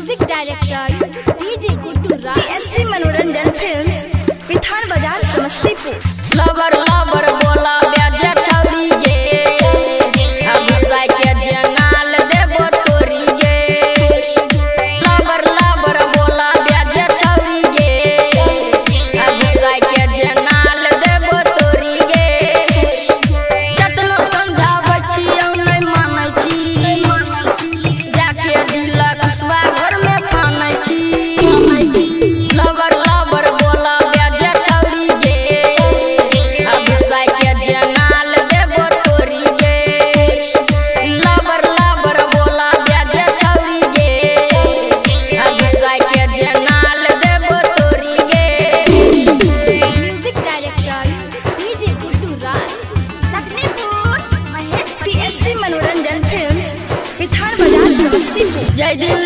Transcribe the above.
Music director DJ Guddu Raj. PSP Manoranjan films, Pithan Bazar, Samastipur. Lover lover बोला ब्याजे छौरी गे, अब गुस्सा के जनाल देबो तोरी गे। लवर लवर बोला ब्याजे छौरी गे, अब गुस्सा के जनाल देबो तोरी गे। कतनो समझाबै छियौ नै मानै छी, जाके दिल कुसवा घर में फानै छी। लवर लवर बोला ब्याजे छौरी गे, अब गुस्सा के जनाल देबो तोरी गे। लवर लवर बोला ब्याजे छौरी गे, अब गुस्सा के जनाल देबो तोरी गे। Music director DJ Guddu Raj. Lakhnipur, Mahesh. PSP Manoranjan films, Pithan Bazar, Samastipur. जय दिल